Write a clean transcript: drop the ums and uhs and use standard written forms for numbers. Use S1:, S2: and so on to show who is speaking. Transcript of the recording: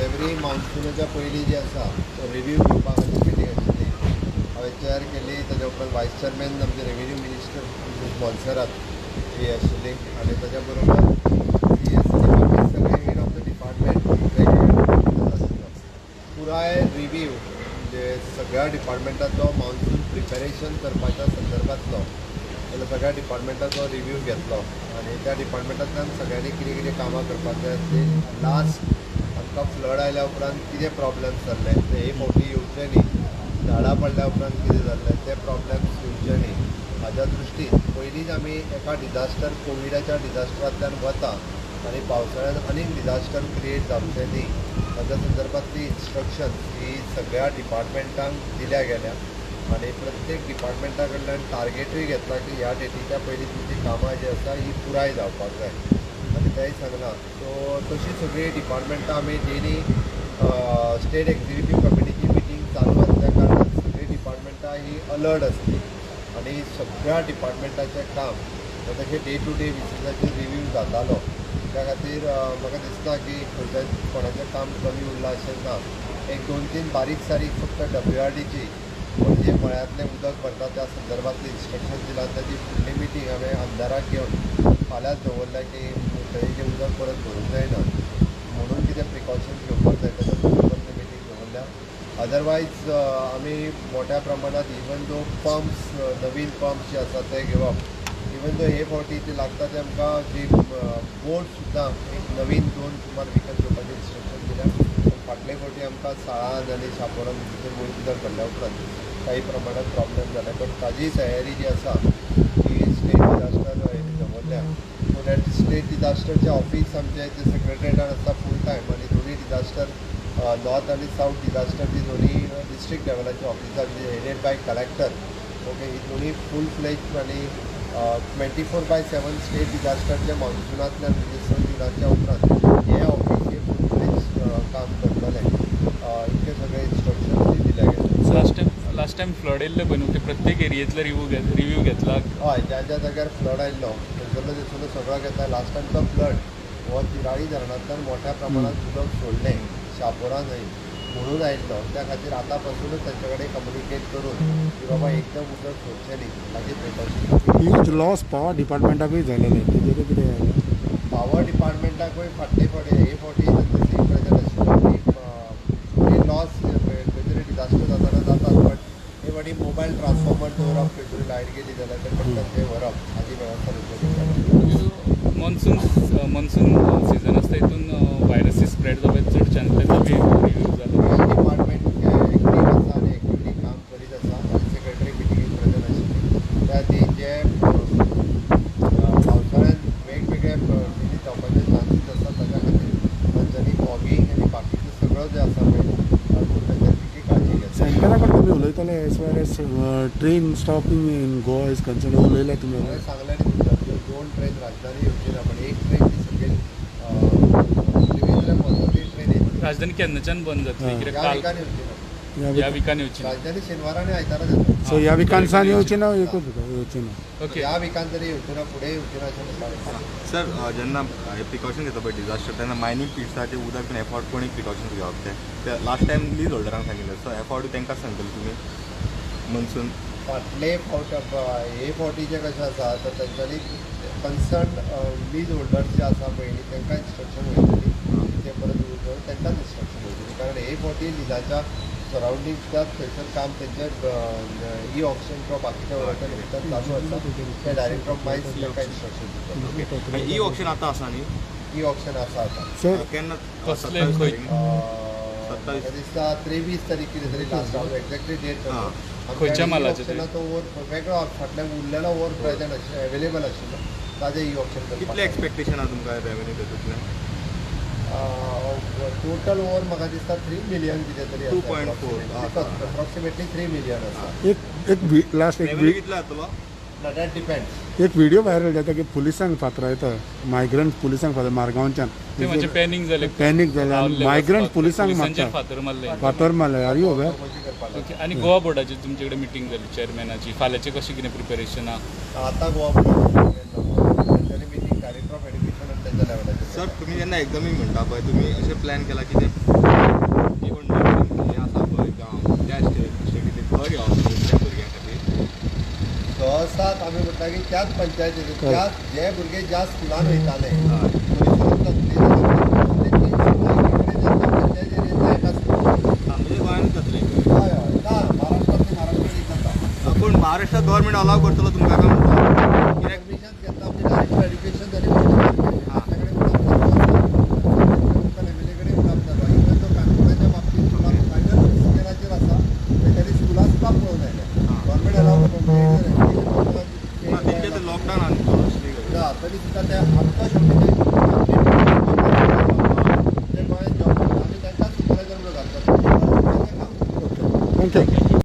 S1: Every मान्सूनाच्या पयलीं जी आसा तो रिव्यू घेवपा खातीर मिटींग आशिल्ली. हांवें चेअर केली. ताच्या उपरांत वायस चेअरमॅन आमचे रेवेन्यू मिनिस्टर मिसेस मोन्सेरात ही आशिल्ली आनी ताच्या बरोबर सी एस आनी बाकी सगळे हेड ऑफ the department वेगवेगळे आशिल्लो. पुराय रिव्यू म्हणजे सगळ्या डिपार्टमेंटाचो मान्सून प्रिपेरेशन करपाच्या संदर्भातलो जाल्यार सगळ्या डिपार्टमेंटाचो रिव्यू घेतलो आनी त्या डिपार्टमेंटांतल्यान सगळ्यांनी कितें कितें कामां करपाक जाय आसली, लास्ट आमकां फ्लड आयल्या उपरांत कितें प्रॉब्लम्स जाल्ले ते हे फावटी येवचे न्ही, झाडां पडल्या उपरांत कितें जाल्लें ते प्रॉब्लम्स येवचे न्ही हाज्या दृश्टीन पयलींच आमी एका डिजास्टर कोविडाच्या डिजास्टरांतल्यान वता आनी पावसाळ्यांत आनीक डिजास्टर क्रिएट जावचें न्ही ताच्या संदर्भातली इन्स्ट्रक्शन्स ही सगळ्या डिपार्टमेंटांक दिल्या गेल्या आनी प्रत्येक डिपार्टमेंटा कडल्यान टार्गेटूय घेतला की ह्या डेटीच्या पयलीं तुमची कामां जी आसा ही पुराय जावपाक जाय आनी तेंय सांगलां. सो तशी सगळीं डिपार्टमेंटां आमी डेली स्टेट एक्झिक्युटीव कमिटीची मिटींग चालू आसल्या कारणान सगळीं डिपार्टमेंटां ही अलर्ट आसली आनी सगळ्या डिपार्टमेंटाचें काम तशें डे टू डे बेसिसाचेर रिव्यू जातालो. त्या खातीर म्हाका दिसना की खंयच्या कोणाचें काम कमी उरलां अशें ना. एक दोन तीन बारीक सारीक फक्त WRDची म्हणजे मळ्यांतलें उदक भरता त्या संदर्भातलें इन्स्ट्रक्शन दिलां. ताची फुडली मिटींग हांवें आमदाराक घेवन फाल्यांच दवरल्या की थंय जें उदक परत भरूंक जायना म्हणून कितें प्रिकॉशन्स घेवपाक जाय ताच्या संदर्भातली मिटींग दवरल्या. अदरवायज आमी मोठ्या प्रमाणांत इवन दो पंप्स नवीन पंप्स जे आसा ते घेवप, इवन दो हे फावटी ते लागता ते आमकां जी बोट सुद्दां एक नवीन दोन सुमार विकत घेवपाचें इन्स्ट्रक्शन दिल्या. पूण फाटले फावटी आमकां साळान आनी शापोरान भितर वयर उदक भरल्या उपरांत काही प्रमाणात प्रॉब्लेम जाले, बट ताजी तयारी जी आसा ती स्टेट डिजास्टर दवरल्या. सो that state डिजास्टरचें ऑफीस आमचें ते सेक्रेटरीटान आसता फूल टायम आनी दोनूय डिजास्टर नॉर्थ आनी सावथ डिजास्टर ती दोनूय डिस्ट्रिक्ट लेवलाची ऑफिसां म्हणजे हेडेड बाय कलेक्टर ओके ही दोनूय फूल फ्लेज आनी 24/7 स्टेट डिजास्टरच्या मान्सूनांतल्यान म्हणजे 6 जुनाच्या उपरांत हे ऑफीस हे फूल फ्लेज काम करतलें इतके सगळे इन्स्ट्रक्शन्स दिले गेले.
S2: लास्ट टायम फ्लड येयल्ले पळय न्हू ते प्रत्येक एरियेंतलो रिव्यू घेतला.
S1: हय, ज्या ज्या जाग्यार फ्लड आयिल्लो थंयसरलो थंयसरलो सगळो घेतला. लास्ट टायमचो फ्लड हो तिराळी धरणांतल्यान मोठ्या प्रमाणात उदक सोडलें शापोरा न्हंय म्हणून आयिल्लो. त्या खातीर आतां पासूनच तांचे कडेन कम्युनिकेट करून की बाबा एकदम उदक सोडचें न्ही ताची प्रिकॉशन.
S3: ह्यूज लॉस पावर डिपार्टमेंटाकूय जालेलें तेजेर कितें जालें?
S1: पावर डिपार्टमेंटाकूय फाटले फावटी हे फावटी तांचें सेम प्रेजंट आशिल्लो की लॉस खंय तरी डिजास्टर जाताना जातात, बट हे फावटी मोबायल ट्रान्सफॉर्मर दवरप, खंय तरी लायट गेली जाल्यार ते पटकन ते व्हरप हाजी वेवस्था तांच्यांनी.
S2: मॉन्सून सिजन आसता हितून व्हायरसीस स्प्रेड जावपाचे चड चान्सीस आसता. रिव्यू जाला.
S1: डिपार्टमेंट एक्टीव आसा आनी एक्टिवली काम करीत आसा आनी सेक्रेटरी मिटिंगेक प्रेजंट आशिल्ली. त्या खातीर जे पावसाळ्यांत वेगवेगळे डिजीज जावपाचे चान्सीस आसा ताच्या खातीर तांच्यांनी फॉगींग आनी बाकीचें सगळो जें आसा पळय तांच्यानी तितली काळजी घेतली.
S3: सेंटरा कडेन तुमी उलयताले as far as train stopping in Goa is concern उलयले तुमी?
S1: हांवें सांगलें न्ही तुमकां 2 ट्रेन राजधानी येवची ना, पण एक ट्रेन ती सकयल त्रिवेंद्र मजगतीं ट्रेन येतली.
S2: राजधानी केन्नाच्यान बंद जातली? कित्याक
S1: ह्या
S2: काल
S1: विकान येवची ना,
S2: ह्या विकान येवची ना.
S1: राजधानी शेनवारा आनी आयतारा जाता.
S3: सो ह्या विकान येवची ना, एकूच येवची ना.
S2: ओके,
S1: ह्या विकान तरी येवची ना, फुडें येवची ना अशें म्हणटा.
S4: सर, जेन्ना हे प्रिकॉशन घेता पळय डिजास्टर तेन्ना मायनींग पिट्साचें उदक बीन एफोर्ड कोणी प्रिकॉशन्स घेवप ते लास्ट टायम लीज होल्डरांक सांगिल्लें, सो एफोर्ड तांकां सांगतले तुमी मॉन्सून?
S1: फाटले फावट हे फावटी जें कशें आसा तर तांच्यांनी कन्सर्न लीज होल्डर्स जे आसा पळय न्ही तांकां इन्स्ट्रक्शन वयतली ते परत उदक तांकांच इन्स्ट्रक्शन वयतली, कारण हे फावटी लिजाच्या सरावंडींग त्याच थंयसर काम तेंचें ई ऑक्शन किंवा बाकीच्या वर्काच्या निमित्तान चालू आसा. ते डायरेक्टर ऑफ मायन्स तांकां इन्स्ट्रक्शन दितात.
S4: ई ऑक्शन आतां आसा न्ही?
S1: ई ऑक्शन आसा आतां.
S3: सर
S4: केन्ना?
S2: कसले खंय?
S1: म्हाका दिसता 23 तारीख कितें तरी लास्ट, हांव एक्झॅक्टली डेट
S2: खंयच्या मालाचें ते?
S1: तो ओर वेगळो फाटल्यान उरलेलो ओर प्रेजंट आशिल्लो एवेलेबल आशिल्लो ताजें ई ऑक्शन.
S4: कितलें एक्सपेक्टेशन आसा तुमकां रेवेन्यू तातूंतल्यान?
S1: टोटल ओवर म्हाका दिसता 3 मिलियन कितें तरी
S4: 2.4
S1: अप्रॉक्सिमेटली 3 मिलियन आसा.
S3: एक एक लास्ट एक
S4: रेवेन्यू कितलो जातलो?
S1: ना, that depends.
S3: एक व्हिडिओ व्हायरल जाता की पुलिसांक फातरायता, मायग्रंट पुलिसांक फातर मारगांवच्यान.
S2: ते मातशें पॅनीक जालें.
S3: पॅनीक जालें, मायग्रंट पुलिसांक
S2: पुलिसांचेर
S3: मारता,
S2: फातर मारले.
S3: फातर मारले. Are you aware?
S2: Okay, आनी गोवा बोर्डाची तुमचे कडेन मिटींग जाली चेअरमॅनाची, फाल्यांचें कशें कितें प्रिपेरेशन आहा?
S1: आतां गोवा बोर्डाची meeting director of education आनी तांच्या लेवलाचेर.
S4: सर तुमी जेन्ना एग्जामीक म्हणटा पळय तुमी अशें प्लॅन केला की ते जे कोण हे आसा पळय गांव त्या स्टेटींतले खंय घेवप त्या भुरग्यां खातीर.
S1: सहसात आमी म्हणटा की त्याच पंचायतीचे त्याच जे भुरगे ज्या स्कुलान वयताले पंचायती एका स्कुलान.
S4: म्हणजे गोंयांत जातलें?
S1: हय हय, ना, महाराष्ट्रांतली महाराष्ट्रान एक जाता.
S4: पूण महाराष्ट्रात गव्हर्मेंट अलाव करतलो तुमकां काय म्हणटा कित्याक?
S1: एडमिशन घेतला आमची डायरेक्टर एज्युकेशन जाली, आपल्याकडे लोकल एम एल ए कडेन उलोवप जालो. इवन तो काणकोणाच्या बाबतीत सुद्दां फायनल डिसिजनाचेर आसा. तेणी स्कुलां सुद्दां पळोवन आयले, गव्हर्मेंट अलाव
S4: ना, तेंचे ते लॉकडावन आनी
S1: ना, तरी सुद्दां ते